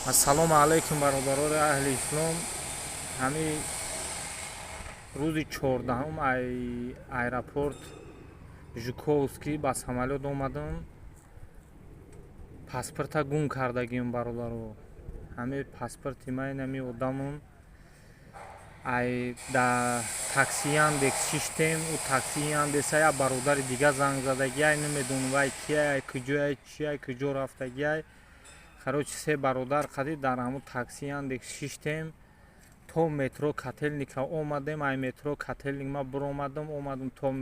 Ассалому алайкум, бародарони аҳли ислом. Ҳамин рӯзи 14-ум ай аэропорт Жуковский ба самолёт омадам, паспорта гум кардагим, бародаро. Ҳамин паспорти ман, инами одамам. Ай да такси Яндекс шиштем, ӯ такси Яндекса як бародари дига занг задагиай, намедонам вай кияй, куҷояй, чияй, куҷо рафтагиай. Короче, се бародар қади дар ҳамун такси Яндекс шиштем, то метро Котельника омадем. Ай метро Котельник ма биромадам, омадам то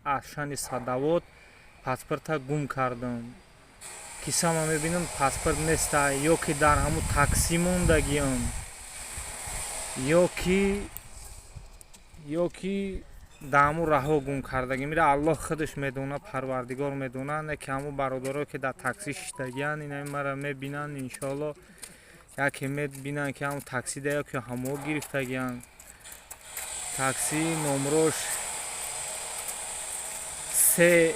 Ашани Садовод, паспорта гум кардам. Кисама мебинам, паспорт неста. Ё ки дар ҳамун такси мондагиам, ё ки дар ҳамун раҳо гум кардагим. Ира Аллоҳ худаш медона, Парвардигор медона. Не ки ҳамун бародарое, ки дар такси шиштагиянд, инами мара мебинанд, иншоалло, яке мебинанд, ки ҳамун таксида ё ки ҳамо гирифтагиянд. Такси номрош СЕ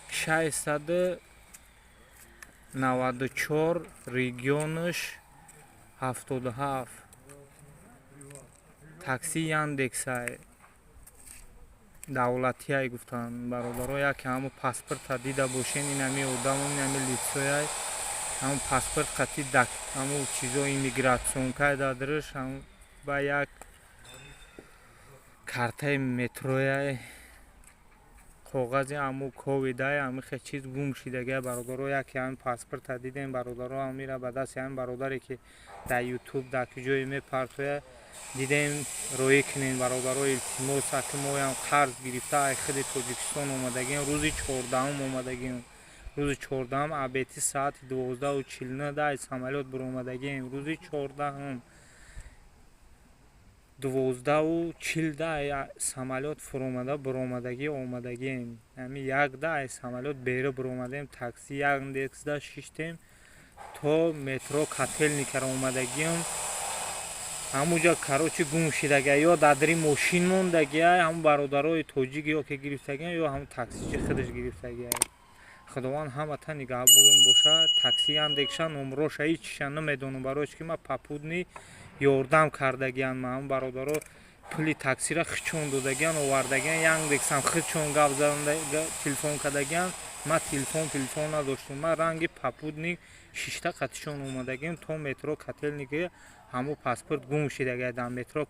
694, регионаш 77, такси Яндексай, давлатиай гуфтанд. Бародаро, яке ҳамун паспорта дида бошен, инами одамон, инами лицояй, ҳамун паспорт қати ҳамун чизо, иммиграционкай дадрш ба як картаи метрояй, коғази ҳамун ковидай, ҳамин хел чиз гум шидагиай. Бародаро, яке ҳамин паспорта дидем, бародаро, ҳамира ба дасти ҳамин бародаре, ки дар Ютуб, дар куҷое мепартояд, дидем, роӣ кунем, бародаро, илтимос. Аки моям қарз гирифта, ай худи Тоҷикистон омадагием. Рӯзи 14-ум омадагием, рӯзи 14-ум абети саати 12:49 дай самолёт биромадагием. Рӯзи 14-ум 12:40 дай самолёт фуромада биромадагӣ омадагием. Ҳами якда ай самолёт беру биромадем, такси Яндексда шиштем, то метро Котельникара омадагием. Ҳамуҷа, короче, гум шидагия, ё дар дари мошин мондагия, ҳамун бародарои тоҷик ё ки гирифтагиям, ё ҳамун таксичи худаш гирифтагия. Худованд ҳамата нигаҳбон бошад. Такси Яндекша номроша ҳичиша намедонам, барои чи ки ман попутный ёрдам кардагиам. Ҳамун бародаро пули таксира хичон додагиан, овардагиан. Яндексам хичон гап зада, телефон кардагиан. Ман телефон надоштум, ман ранги попутный шишта қатишон омадагиам то метро Котельники. Ҳамун паспорт гум шидагия дар метро.